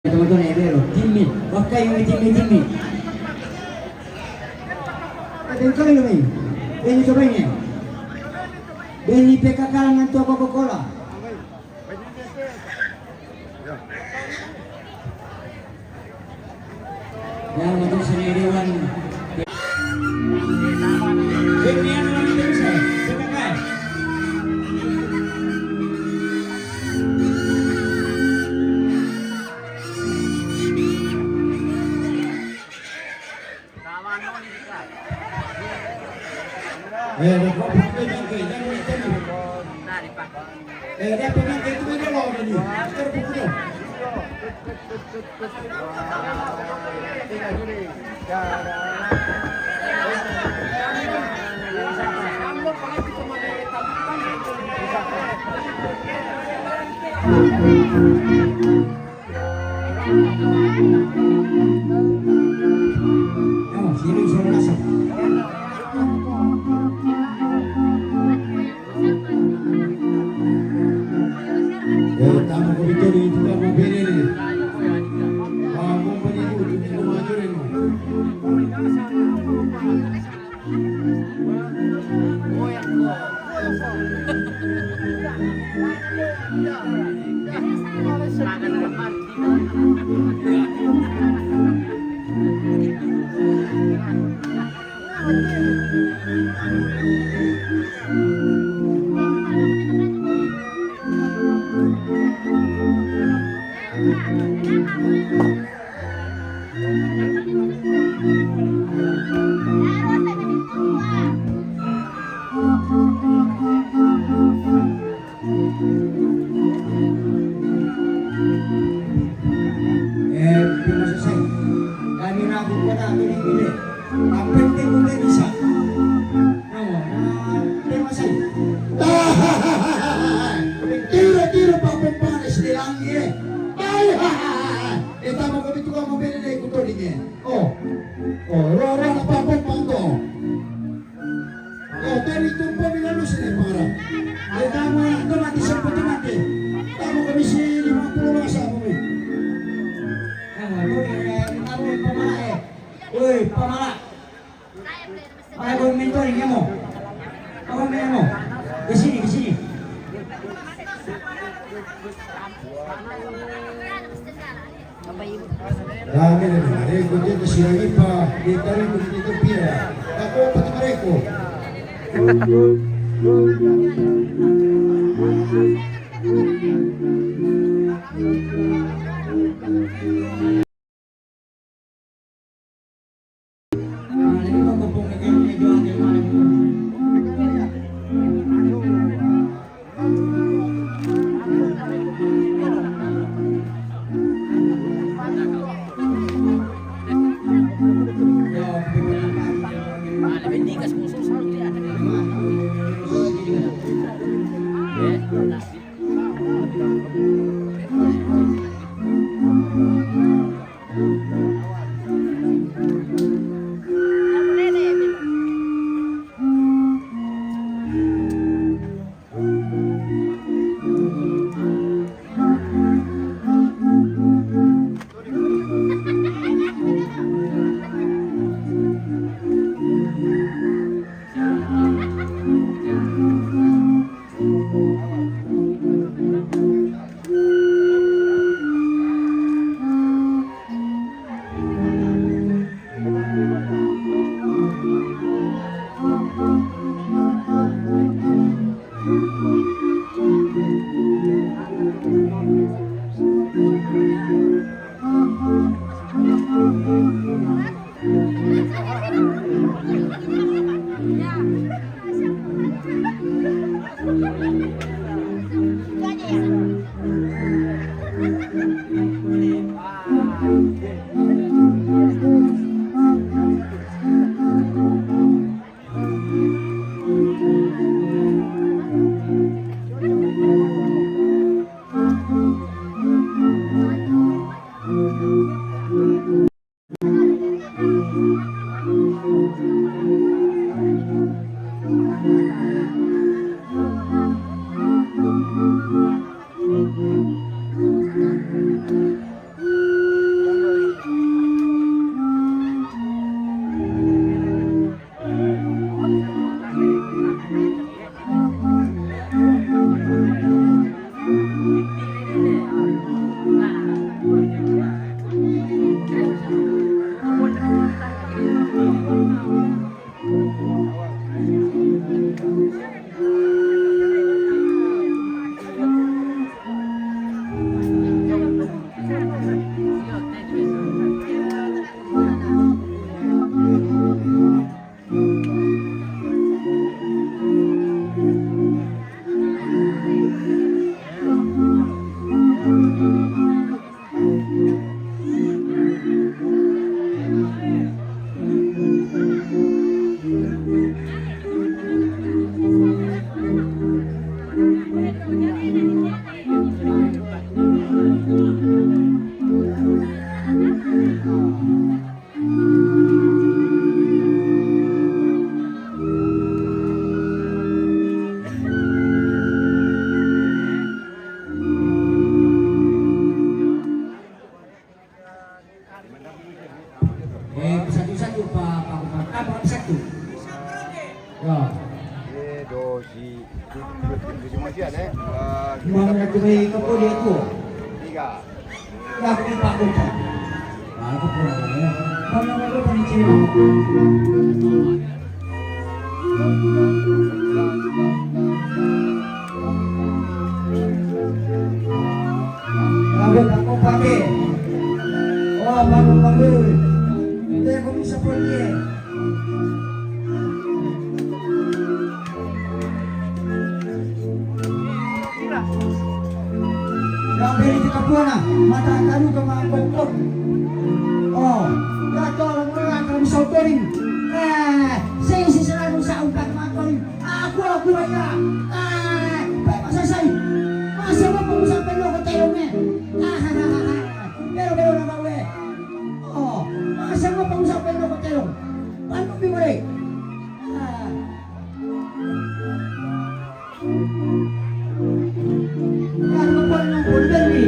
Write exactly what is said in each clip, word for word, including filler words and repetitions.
Teman-teman, eh, vero, dimmi, ok, dimmi, dimmi, dimmi. Eh, ben, come, dimmi. Veni, tu veni. Veni per cacare la tua Coca-Cola. Yang betul sendiri, Wan. Veni, yang betul sendiri, Wan. Eh, da qua, qua, qua, qua, qua, qua. Eh, da qua, qua, qua, qua, qua, qua. Eh, terima kasih. Kami ragu kota tu di Pile. Apa yang tengok dia bisa? Nama? Terima kasih. Tira, tira, papen panes di langit. Ay, ha, ha, ha. Eh, tama kami tu kamu beli deh kuto di. Oh. Oh, roh, roh, papen panto. Oh, dari tumpo mi lalu sini, para. Ay, tama, tama, di sampo, tama, di. Tama kami si lima puluh masa kami. Ano, ano, ano, pamala, eh. Uy, pamala. Ay, kung mentoring mo. Ako, may ano. Di sini, di sini. Dame na, dame na. Ecco, te si la ripa, e tari con te pira. La copa di Mareco. Ya. Eh, dosi. Dosi masih ada, eh? Wah, Memang kita aku baik ke pun dia tu. Tiga. Ya, aku lupa, aku lupa. Ah, aku pun lupa, ya. Kamu lupa ni, cik. Lagu tak mau pakai. Oh, bagus, bagus. Dia aku bisa pergi. Yang beri kita puana, mata kalu ke mangkok. Oh, ya tolong orang kamu sautoring. Eh, sing sing selalu saumpat makoring. Aku, aku aja. Eh, pe masasai. Masa mau pengusaha pelo ke telongnya. Hahaha. Pero, pero na bawe. Oh, masa mau pengusaha pelo ke telong. Panu pi mare. Ah. Kan mau panu pun beli.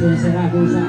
Sing selalu sa.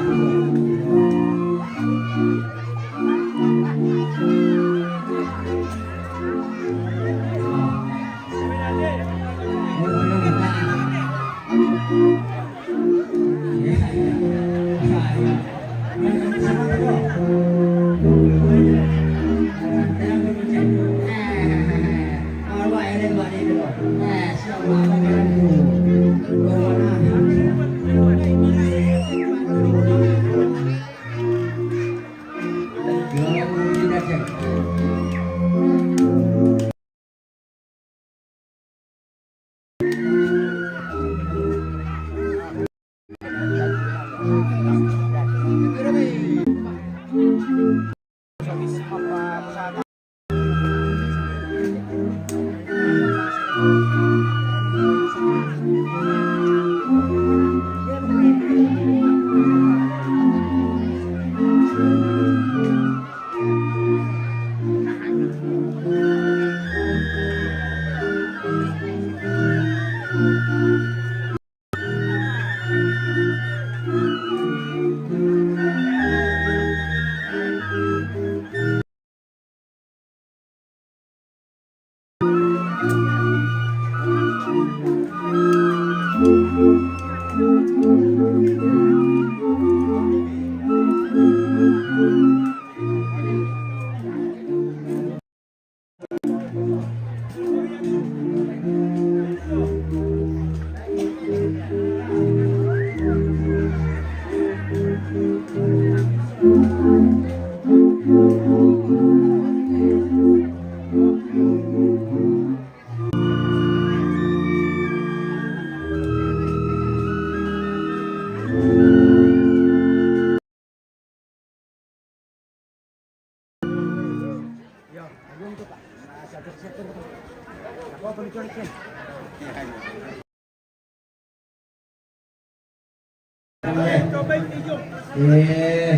Eh,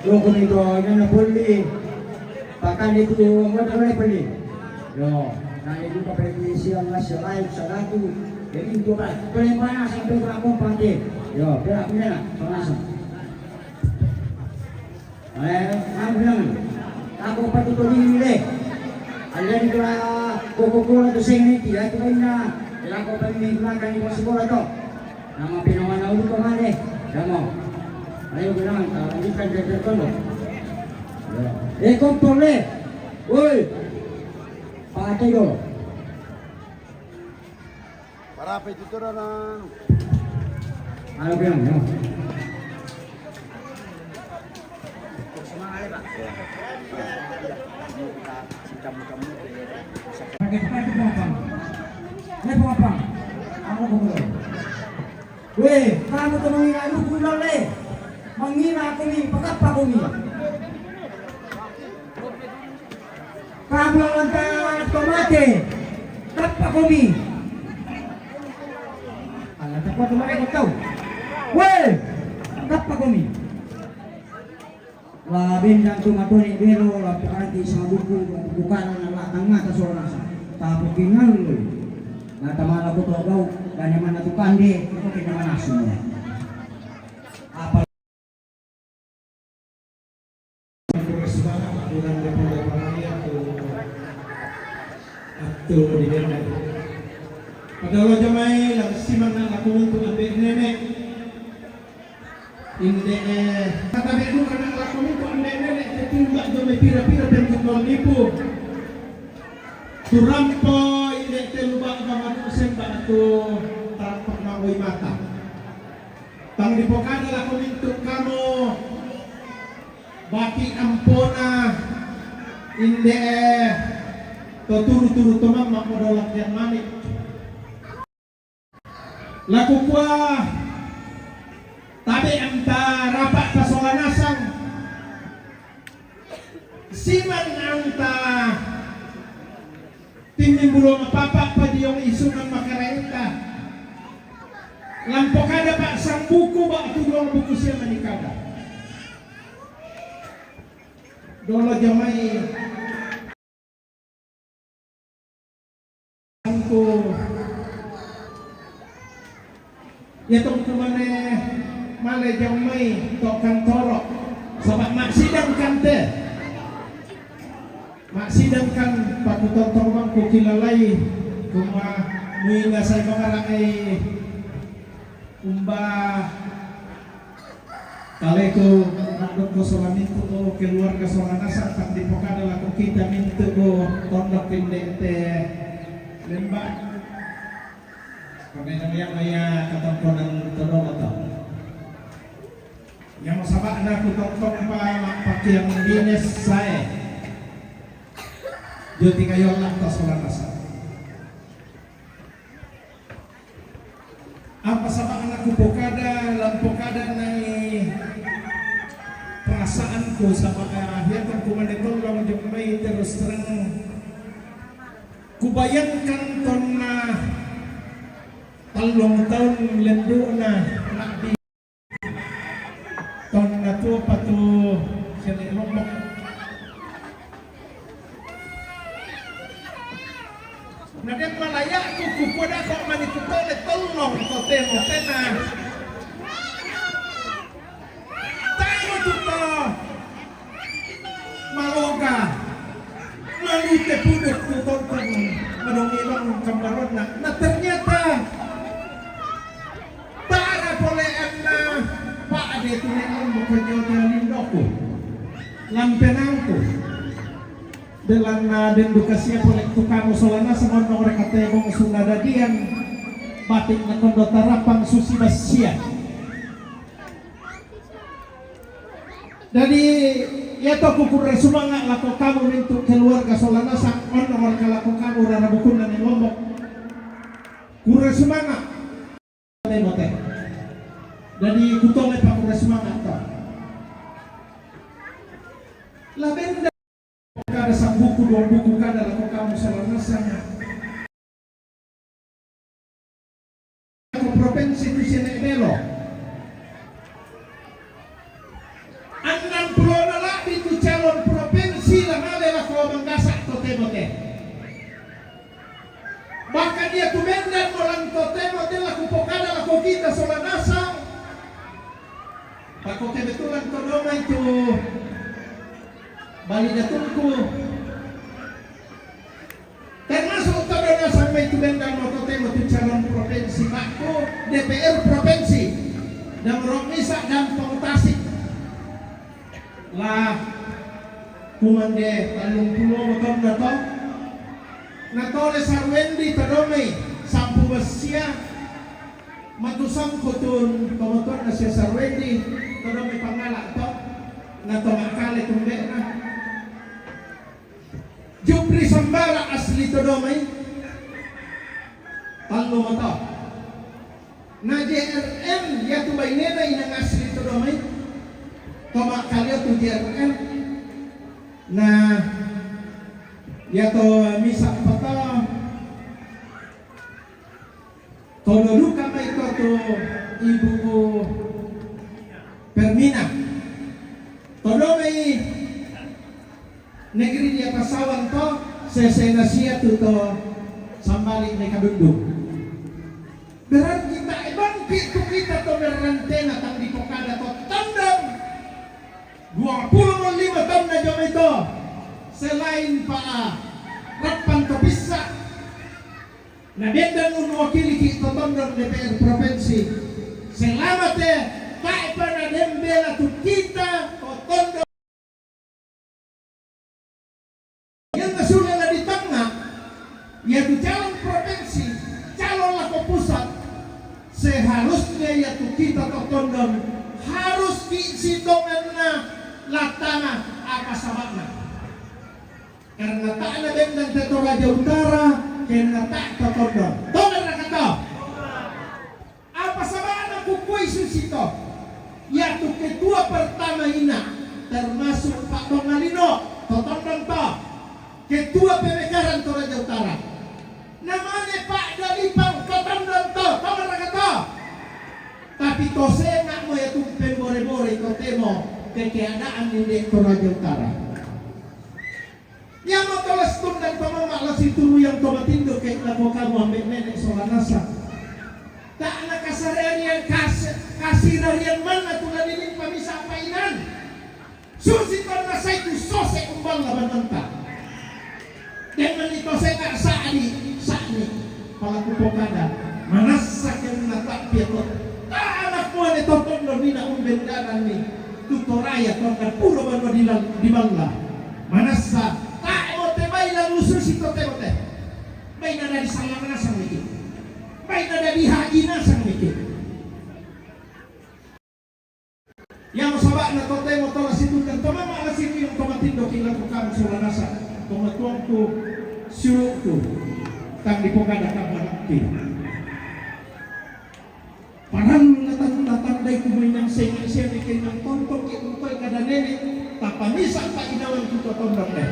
rukun itu hanya na puli. Pakan itu mau tak boleh puli. Yo, na itu pakai isi yang masih lain salatu. Jadi itu pak, paling panas sampai berapa pantai. Yo, berak punya lah, panas. Eh, ang bilang, ako patutuloy nila. Alam ko na, kukukuha to sa init, ya, ito ba na, kailangan ko pa rin yung mga to. Na mga pinawa na ulo ko, mali. Alam mo, ayaw ko naman, ah, hindi ka nagkakalo. Eh, kompole! Uy! Pakai dulu. Para apa itu turanan? Ayo, bilang, no. Pakai, pakai, pakai, pakai. Pakai, pakai, pakai. Aku belum. Weh, kamu tu menghina aku, ku bilang le. Menghina aku ni, pakappa aku ni. Kamu lantas tomate, kappa aku ni. Alah, tak kuat tomate kau tahu. Weh, kappa aku ni. La bendang tu matoni belo, la pakanti sama buku, buku kanan, la tangngata sola nasa. Tapukingallu. Na tamala ku to gau, dan yang mana tu kande, itu kita mana semua. Apa? Attu di benda. Pada lo jamai, lang simang na laku untuk ambil nenek. Inde'e, katabe duka na lakoni ko ande nene te tumba jome pira-pira penting lipu. Turampo inde te luba ga manu semba tu tarampo mangoi mata. Tang dipokada lakoni tu kamo bati ampona inde'e to turu-turu to mamma ko dolang yang manik. Lakukua, tabe anta rapa pasola nasang. Siman anta timming bulo mapapa padiong isungan makarenta. Lampo kada pa sang buku ba tudong buku sia manikada. Dolo jamai. Angku. Ya tong kumane male jang mai to kantoro. Sabab mak sidang kante. Mak sidang kan paku tontong bang ku kilalai kuma muinga sai mangara ai umba. Kaleku, nakdukku sola mintu o keluarga sola nasang, tang dipokada lako kita mintu o tondok tindek te lembak. Pamenang yang maya katongkonan todong atau. Yang sabakna ku tongkong pa mak pakiang dines sae. Joti kayola ta sola nasang. Apa sabakna ku pokada, lam pokada nai perasaanku sabak, eh, hiatan ku mane tolong jok mai terus terang. Kubayangkan tonna tellung taun lendukna nak di Tonna tuo patu sele lombok. Na den malayakku kupoda ko mani kutole tellong to temo tena. Temo tuto maloga. Malute puduk tu tontong madongi bang kambarona. Na ternyata Tara pole anna pa'de tu ne'e bukan jauh dari lindoku. Lampenangku. Delanna den duka sia pole tu kamu solana semono mereka tebong sunadadian. Batik na kondo tarapang susi basia. Jadi, ya to kukurre sumanga lako kamu mintu keluarga solana sang onno mereka lako kamu rara bukunna ni lombok. Kurre sumanga. Timote. Jadi kutole pa kurre sumanga to. La benda kada sang buku dua buku kada lako kamu solana sang. Ko provinsi tu sene belo. Annang pulona labbi tu calon provinsi la male lako manggasak to temo te. Bahkan dia tu Medan molang to temo te lako pokada lako kita sola nasang. Pako kebetulan to doma itu Bali Datungku. Termasuk todona sampai tu benda moto temo tu calon provinsi bakku, D P R provinsi, dan Rok Misak dan Pong Tasik. Lah, kumande tallung pulo motor na to. Na tole Sarwendi to Domai, sampu bessia, matusangkutun komotuanna sia Sarwendi to Domai pangala' to, na to Makkale tumbe'na. Jupri Sambara asli to Domai, tallu moto. Na J R M, iatu bainena inang asli to Domai, to Makkale tu J R M. Na iatu misa' pato, to Luluka mai to tu ibu Permina. To Domai negeri dia pasawan to, sesena sia tu to Sambali mai Kadundung. Berarti ta'e bangkit tu kita to berrantena tang dipokada to tondon. Duangpulo lima taunna jomai to. Selain pa Rappang to Pissa, na den dan unuwakiliki to tondon D P R provinsi. Selama te ta'e pa na den bela tu kita to tondon. Yang sule la di tengah, iatu calon provinsi, calon lako pusat, seharusnya iatu kita to tondon harus ki sitonganna lattana apa saba'na. Karena ta'na bendang te Toraja Utara, karena ta' to tondon. Tondon raka to? Apa saba'na kukuai susito? Iatu ketua pertama ina, termasuk Pak Tongalino, to tondon to. Ketua pemekaran Toraja Utara. Namanya Pak Dalipang, to tondon to, to maraka to. Tapi to senga' mo iatu pembore-bore to temo ke keadaan inde Toraja Utara. Iamo to la situndan to mamma' la situruyang to matindo ke lako kamu ambe' nene' sola nasang. Ta' na kasarian kas-, kasirarian manna tu la dilimpa misa' painan. Susi to nasai tu sose umballa bannanta. Dengan itu saya nggak sa'di, sa'ni. Pala kupokada, manassa kenna ta'pi to. Ta'ana kuane to tondon nina umbendananni. Tu Toraya tondon puro banua di lal-, di balla. Manassa, ta'e mo te bai lalu susi to te mo te. Bai na dadi sallang nasang miki. Bai na dadi haji nasang miki. Iamo saba'na to temo to la situndan to mamma' la situndan to matindo ki lako kamu sola nasang. To matuangku siulu'ku tang dipokada kamu anakki. Parallu natanda-tandai tu mainang senga' sia mekennang tontong ke untoi kada nene', tappa misa' pa'inawan tu to tondon de.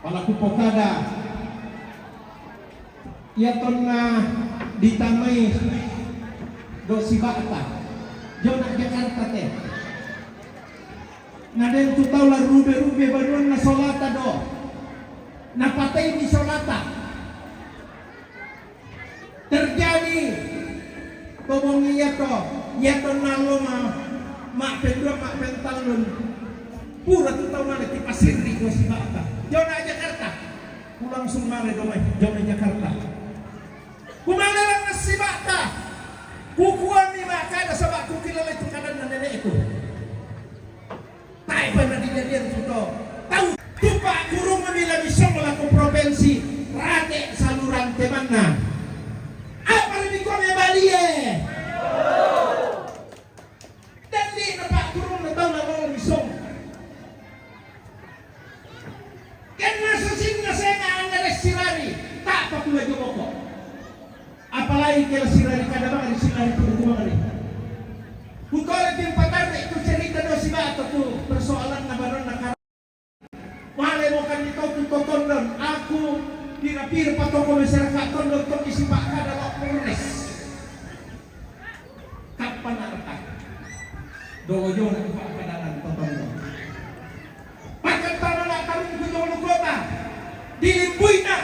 Pala kupokada, ia tonna ditamai do siba'ta, jona Jakarta te. Na den tu tau la rube-rube banuanna solata do, napataimi solata. Terjadi to bongi iato, iato nallo ma-, ma'pendua, ma'pentallun. Pura tu tau male ti pasirri ko siba'ta. Jona Jakarta. Ku langsung male do mai, jona Jakarta. Ku male lanna siba'ta. Ku kuami ma'kada saba' ku kilalai tu kadanna nene'ku. Tae' pa na dijadian tu to tau. Tu pa'kurunganni la misong lako provinsi, rate' salurante manna. Apa lebih kau mebalie? Dan di na pa'kurung na tau na mau misong. Kenna sasinna senga' anna de' sirari, ta'pa kula jomoko. Apalagi ke la sirari kada bangari, sirari pun kumangari. Kutole tim patarre' tu cerita do siba'ta tu persoalanna banonna kar-, male mo kan di tau tu to tondon, aku pira-pira patoko masyarakat tondon to isi pa'kada lo Polres. Kappan arta. Dolo jona pa'kada to tondon. Pakkattana na tarungku to Lukota. Dilimbuina.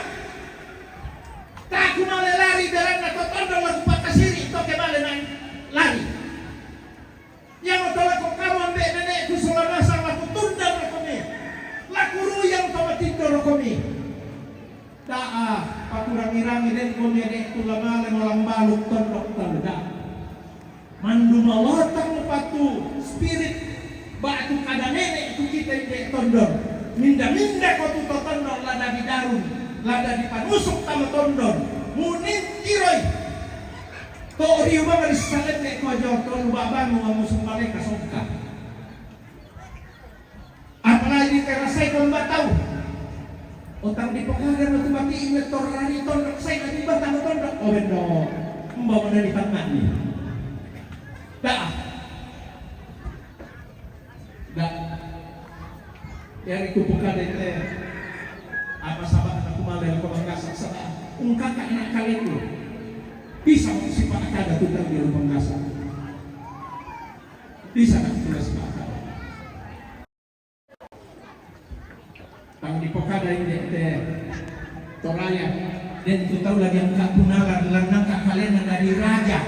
Taku male lari beranna to tondon laku pakkasiri to ke male na lari. Iamo to lako kamu ambe' nene'ku sola nasang laku tundan lakomi. Laku ruyang to matindo lakomi. Da'a pakurangi-rangi den ko nene'ku la male malambalu tondok tau da'a. Mandu malotang patu spirit ba'tu kada nene' tu kita inde tondon. Minda-minda ko tu to tondok lada di darun, lada di panusuk tama tondon. Munin kiroi. To riu baba di salete ko jo to lu baba mu amu sumpale kasongka. Apalagi terasai ko mbatau. Otang di pekada mati mati ingat to rari tondok sai lagi batang tondok. Oh bendo. Mbak mana di tengah ni. Dah. Dah. Yari ku pekada te. Apa sabak aku malai ko manggasak sabak. Ungkaka anak kaleku. Bisa mo sipa kada tutang di rumah manggasak. Bisa nak tulis sipa kada. Tang di pekada inde te Toraya. Den tu tau lagi angka punala, lanangka kalena dari raja.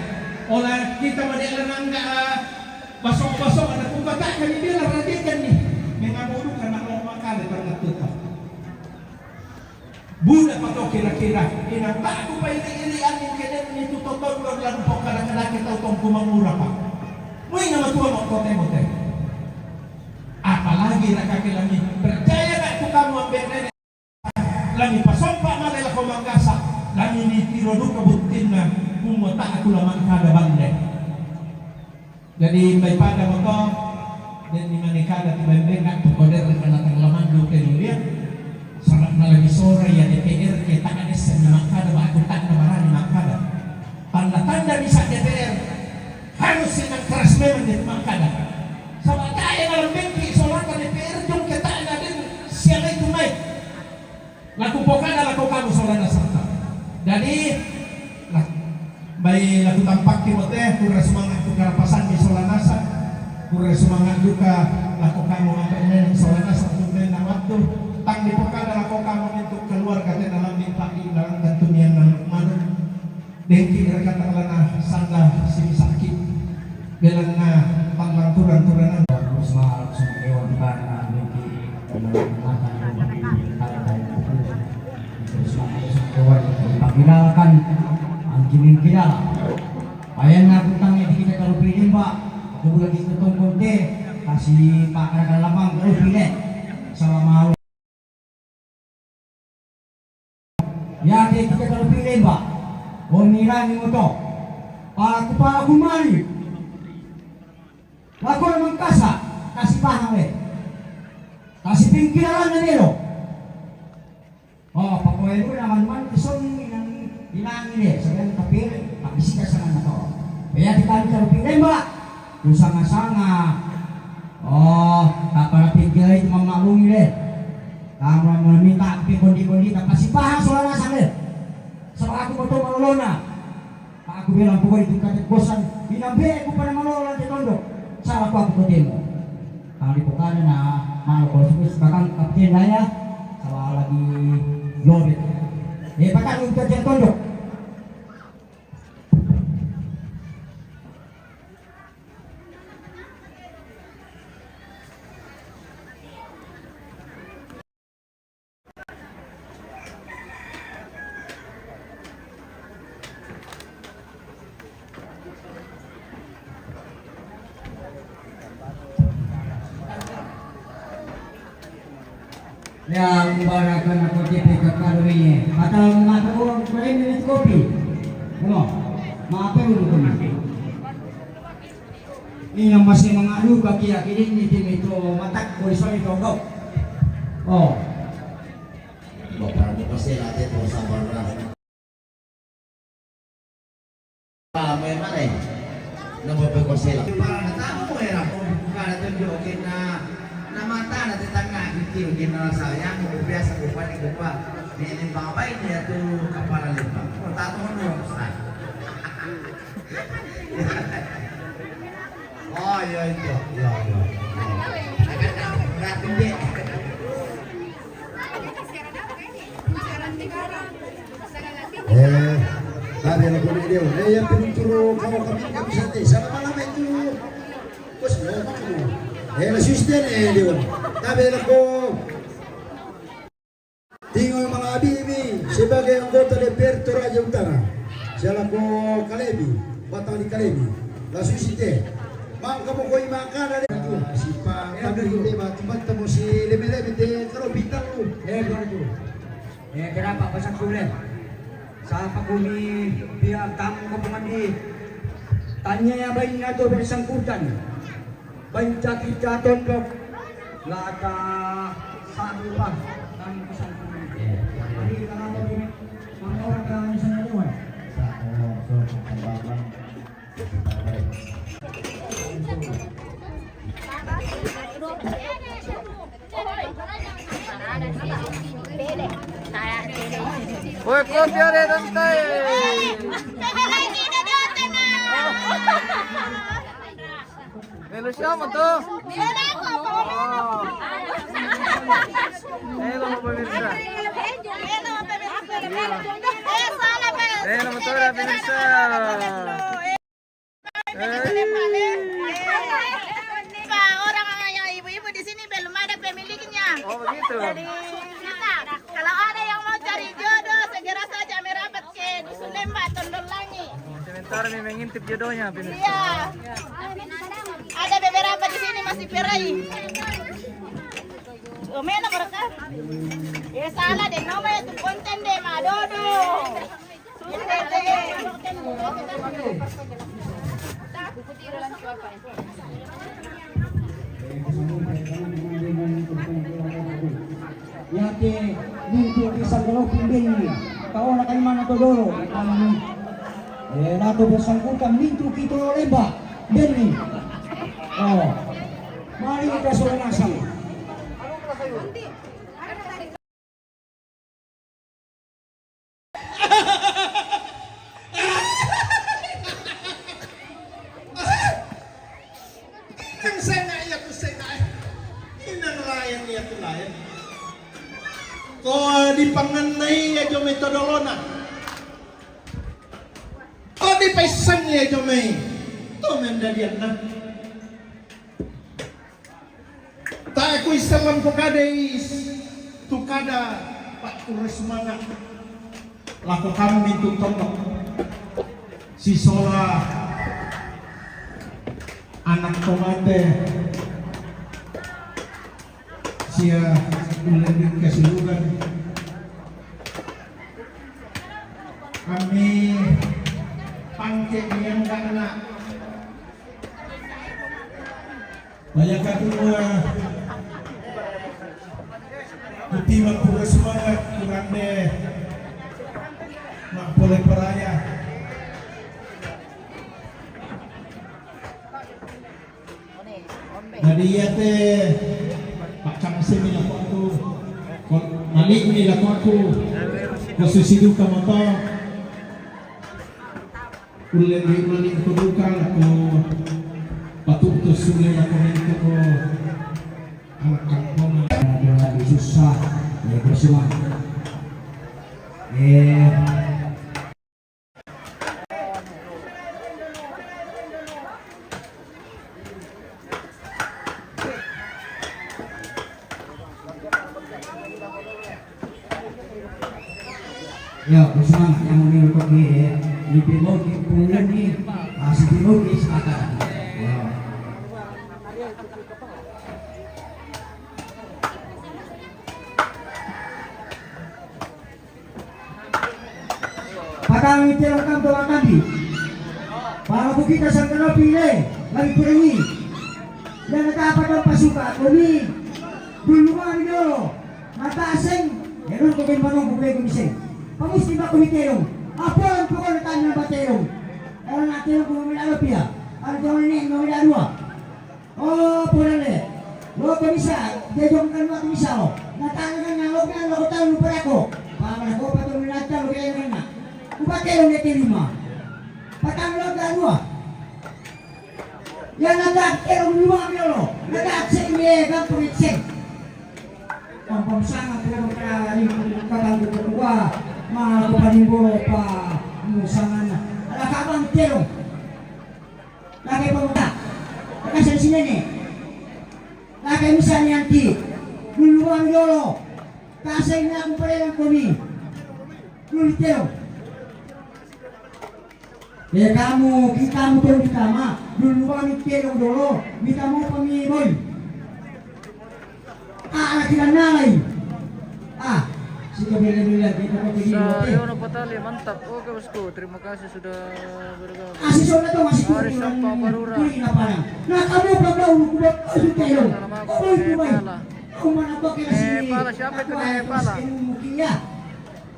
Ola kita made lanangka, ah, basok-basok ada kumbata kami dia lah raja kan ni. Mengamu duka nak lo makale pernah tuta. Buda pa to kira-kira, inang ta aku pa ili-ili angin kene ni tu to tondon lagu po kada-kada kita utong kumangura pa. Mui nama tua mo kote-kote. Apalagi na kaki lami percaya na tu kamu ambil nene. Lami pasompa male lako manggasak, lami ni tiro duka buttinna, kumota aku lama kada bande. Jadi, bai pada moto, dan di mana kada tiba bengak, tu koder kana tanglaman duka dunia. Sabab na lagi sore ya D P R ke tak ada sen na makada, ba aku tak na barani makada. Tanda-tanda bisa D P R harus sinang keras memang dia makada. Sabab tak ada dalam bengki soalnya D P R jong ke tak ada den siang itu mai. Laku pokada lako kamu saudara serta. Jadi, lah, bai laku tampak Timote, kura semangat tu karapasan di solanasa, kura semangat duka lako kamu apa ini solanasa tu tena waktu, tang di pokada lako kamu untuk keluarga tena lambing pagi dalam tentumian dalam manu. Dengki rekata kalana sanda sini sakit. Belanna panglang turan-turanan. Terus malam semua dewan di mana dengki. Terus malam semua dewan di panggilakan. Angkinin kidala. Ayan na kutang ya kita kalau pilih, Pak. Aku lagi ketong konte. Kasih pakar dalam bang kalau pilih. Salam malu. Yate kita kalau pilih, Pak. Omirangi moto. Paku-paku mali. Lako memang kasa, kasih paham eh. Kasih pingkiralan na nelo. Oh, pakoe dulu na man-man kesong inang inang ini, sebenarnya tapi pakai sih kesengan atau. Ya kita kalau pilih, Pak. Usanga-sanga. Oh, kapala pingkira itu mamaklumi deh. Kamu meminta pi kondi-kondi, tapi si paham soalnya sana. Sama aku betul malolona. Aku bilang pokoknya itu kata bosan. Binambe aku pada malolona di tondok. Salah aku aku ketemu. Kalau di pokana na, mau kalau suka sekarang kapten naya. Salah lagi lobet. Eh, pakai untuk tondok. Ya, umbara kana kote pe kakalo ini. Kata mata ko kore ni kopi. Mo, mape ulu kami. Ina masih mangadu kaki aki ini tim itu matak ko isoni tongkok. Oh. Bapak mo kasi late to sabar na. Pala mo yung mali. Namo pe ko sila. Para na tamo mo era ko kada to jokin na namata na tetangga kiti jokin na sayang mo biasa ko pa ni ko pa. Ni ni babay niya to kapala lipa. Ko tato mo no sa. Oh, yo yo yo yo. Rapid. Eh, tabe na ko ni Deo. Eh, yang pinuturo kau kami kami sa te. Sana pala may tu. Bos mo. Eh, na sister eh Deo. Tabe na ko. Tinggal mga abibi sebagai anggota D P R Toraja Utara. Selaku Kalebi, batang di Kalebi. La Susi te. Mangka mo koi makana de. Sipa kami de ba, tiba tamo si lebe-lebe te karo bintang lu. Eh, begitu. Eh, kenapa pasang kulen? Sapa kumi pia tam ko pengandi. Tanya ya bain na to bersangkutan. Bain caki caton dok. Lata sabu pa. Kami pasang kulen. Jadi kenapa kumi? Mangka orang kami sana doang. Oi, kopia de tante. Melo siapa tuh? Oh. Melo pemirsa. Melo betul ya pemirsa. Pak, orang yang ibu-ibu di sini belum ada pemiliknya. Oh, begitu. Jadi, kita, kalau ada yang mau cari jodoh, segera saja merapat ke Dusun Lembah, Tondon Langit. Sementara nih mengintip jodohnya, pemirsa. Iya. Ada beberapa di sini masih perai. Oh, mana mereka? Eh, salah deh, nomor itu konten deh, Madodo. Yate mintu kisah golo pimbeni. Kau nak mana to dolo. Eh, lato bersangkutan mintu kito leba. Beni. Oh. Mari kita solusi. Kan saya nggak iya tuh saya nggak. Ini nelayan iya tuh layan. Kok dipangan nai ya jome todolona. Kok dipaisang ya jome. Tuh mendadian nah. Tae ku iselam ko kade is tu kada pak kure semangat. Lako kami tu tono. Si sola anak tomate. Sia ulen kasulugan. Kami pangke yang anak. Banyak aku mua. Kuti mangkura semangat kurang deh. Mak boleh peraya. Jadi iya te pak kamse mi lako aku. Malik mi lako aku. Ko susi duka motor. Ulle ri mani ko duka lako patutu sule lako mento ko anak kampung. Dengan susah, ya bersuah. Eh. Ya, bersemangat yang menurut kau ni, eh. Di Bimogi, Punggung ni, ah, si Bimogi selatan. Ya. Patang ite lakam to lakam di. Para bukita sangkana pile, lagi perengi. Dan kata apa to pasuka, kami. Dulu mah di dulu. Mata asing, ya dulu kami manung, kami kami sing. Pamusti ba kami telong. Apa yang pokok na tanya ba telong. Kalau na telong kami ada pia. Ada telong ini, kami ada dua. Oh, pura le. Lo ko bisa, dia jong kan lo bisa lo. Na tanya kan na lo kan lo ko tahu lo pada ko. Para ko patong na tahu lo kan na. Ko ba telong dia terima. Patang lo ka dua. Ya na ta telong dua mi lo. Na ta sing ye kan puri sing. Pampang sangat ko ka ni ka kan ko ko. Ma ko pa ni bo pa. Mo sangat na. Ala ka bang telong. Lake pemuda. Lake sini sini. Lake misalnya nanti. Dulu wang dulu. Kasih ini aku pernah kami. Dulu teo. Ya kamu, kita mu tuh kita mah. Dulu kami tiga dulu. Kita mau pemiboy. Ah, anak kita nalai. Ah, si kebele-bele kita kau pergi. Saryono Patali, mantap. Oke, bosku, terima kasih sudah bergabung. Ah, si Sona tuh masih kurang. Mari sapa, Barura. Kurang apa? Nah, kamu belum tahu, aku buat kau sudah tahu. Kau itu baik. Kau mana kau kena sini? Nepala, siapa itu? Nepala. Mungkin ya.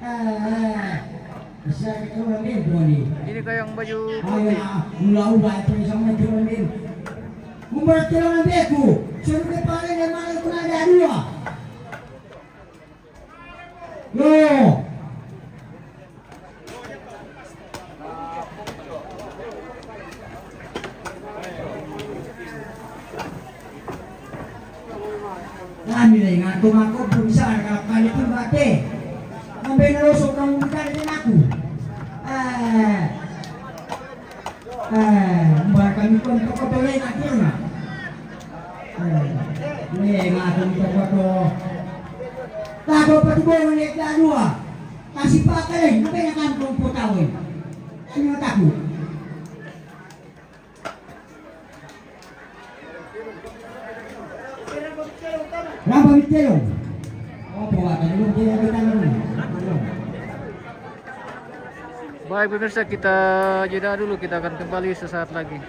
Eh, bisa kita orang bego nih. Ini kayak yang baju putih. Ayo, ah, mula ubah itu sama orang bego. Umur orang bego. Suruh kepala yang mana itu ada dua. Yo. Kami lagi ngaku-ngaku pun sana kalau kali pun bate. Sampai ngerosok kamu bukan dengan aku. Eh. Eh, mbak kami pun toko tole ngaku na. Eh, ini ngaku toko to. Tako pati bo ngene dua. Kasi pa kale, ngapain akan kong putawin? Ano tako? Berapa Miteo? Oh, bawa tadi lu dia kita lu. Baik pemirsa, kita jeda dulu, kita akan kembali sesaat lagi.